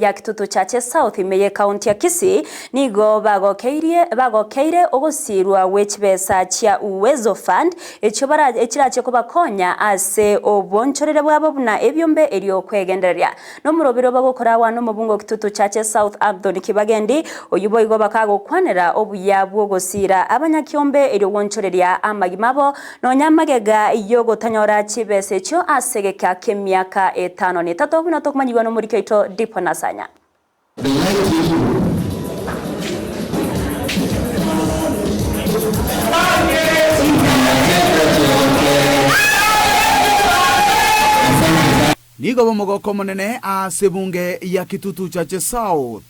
Ya Kitutu Chache South ime ye county ya Kisii nigo bagokeirie bagokeire ogosirwa gwe chibesa chia Uwezo Fund echio bara echirache kobakonya ase obonchorere bwabo buna ebiombe erio kwegendereria nomorobiro bagokora wana omobungo Kitutu Chache South Abdon Kibagendi oyu boigo bakagokwanera obuya bwogosira abanyakiombe erio gwonchoreria amagima abo nonya amagega yogotanyora chibesa echio ase egeka kia emiaka etano na etato buna tokomanyigwa nomoriki oito Dipo Nasanya. The likelihood Nigo bomogoko omonene ase ebunge ya Kitutu Chache South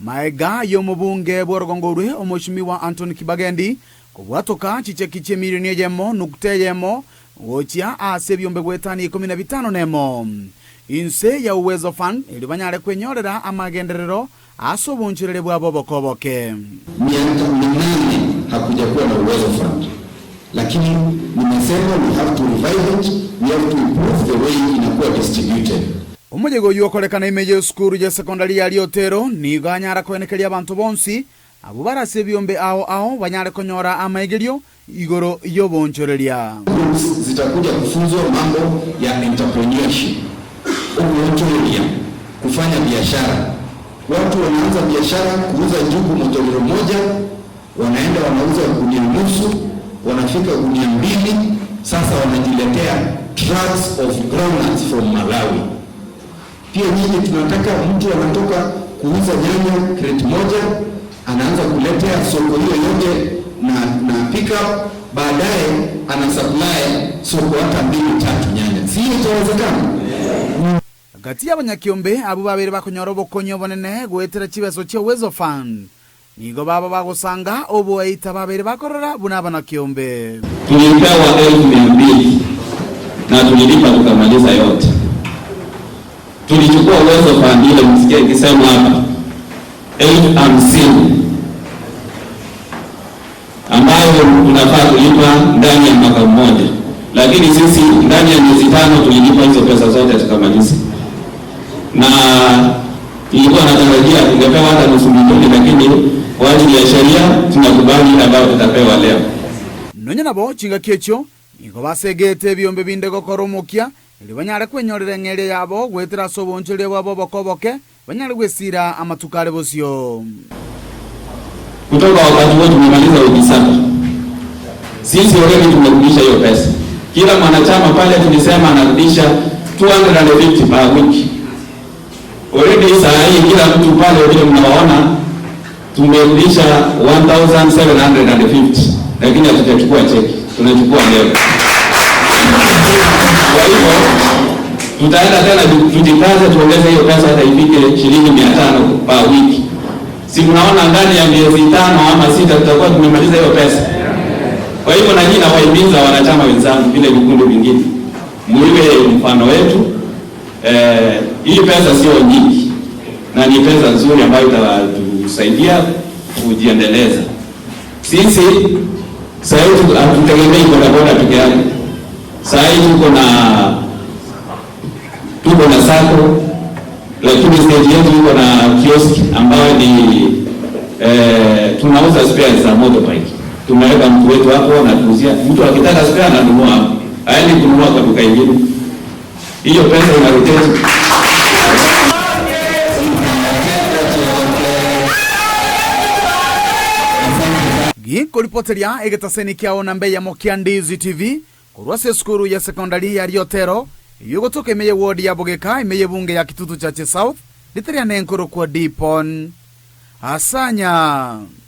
maega y'omobunge bw'orogongo orwe omoshimiwa Anthony Kibagendi kobwatoka chicheki chia emilioni eyemo nukta eyemo gochia ase ebiombe gwetani ikomi na bitano nemo inse ya Uwezo Fund eri banyare kwenyorera amagenderero ase oboncherere bwabo obokoboke. Miaka 8 hakujakuwa na Uwezo Fund, lakini nimesema we have to revive it, we have to improve the way inakuwa distributed. Omojego oyu okorekana ime ya esukuru ya secondary ya Riotero nigo anyara koenekeria abanto bonsi abo barase ebiombe ao ao banyare konyora amaigerio igoro y'obonchoreria. Groups zitakuja kufunzwa mambo ya entrepreneurship, uonchoreria, kufanya biashara. Watu wanaanza biashara kuuza njugu motoriro moja, wanaenda wanauza gunia nusu, wanafika gunia mbili, sasa wanajiletea trucks of groundnuts from Malawi. Pia nyinyi tunataka mtu anatoka kuuza nyanya crate moja, anaanza kuletea soko hiyo yote na pick up, baadaye ana supply soko hata mbili tatu nyanya. Si hiyo itawezekana? Gati y'abanyakiombe abo babere bakonyora obokonyi obonene gwetera chibeso chia Uwezo Fund nigo baba bagosanga oboaita babere bakorora buna abanakiombe. Tulipewa 200,000 na tulilipa tukamaliza yote. Tulichukua Uwezo Fund ile msikia ikisema hapa 50,000 ambayo tunafaa kulipa ndani ya mwaka mmoja, lakini sisi ndani ya miezi 5 tulilipa hizo pesa zote tukamaliza, na tulikuwa natarajia tungepewa hata nusu milioni, lakini kwa ajili ya sheria tunakubali ambayo tutapewa leo. Nonya nabo chingaki echio nigo basegete ebiombe binde gokora omokia eri banyare kwenyorera eng'eria yabo gwetera ase obonchoria bwabo obokoboke banyare gwesira amatuko are bosio. Kutoka wakati huo tumemaliza wiki 7. Sisi already tumerudisha hiyo pesa. Kila mwanachama pale tulisema anarudisha 250 per week. Already saa hii kila mtu pale vile mnawaona tumerudisha 1750, lakini hatujachukua cheki, tunachukua leo. Kwa hivyo tutaenda tena tujikaze tuongeze hiyo pesa hata ifike shilingi 500 per week. Si mnaona ndani ya miezi 5 ama 6 tutakuwa tumemaliza hiyo pesa. Kwa hivyo na nyinyi nawahimiza wanachama wenzangu vile vikundi vingine muiwe mfano wetu. Hii pesa sio nyingi na ni pesa nzuri ambayo itatusaidia kujiendeleza. Sisi sasa hivi hatutegemei bodaboda peke yake. Sasa hivi tuko na sacco, lakini stage yetu iko na kioski ambayo ni tunauza spares za motorbike. Tumeweka mtu wetu hapo anatuuzia. Mtu akitaka spare ananunua hapo. Haendi kununua kwa duka ingine. Hiyo pesa ina rotate. Gikoripoteria egetaseni kiao na mbeya mokia Ndizi TV korwa ase esukuru ya secondary ya Riotero yugotoka emeye ward ya Bogeka emeye bunge ya Kitutu Chache South literia nenkoro kwa Dipon Asanya.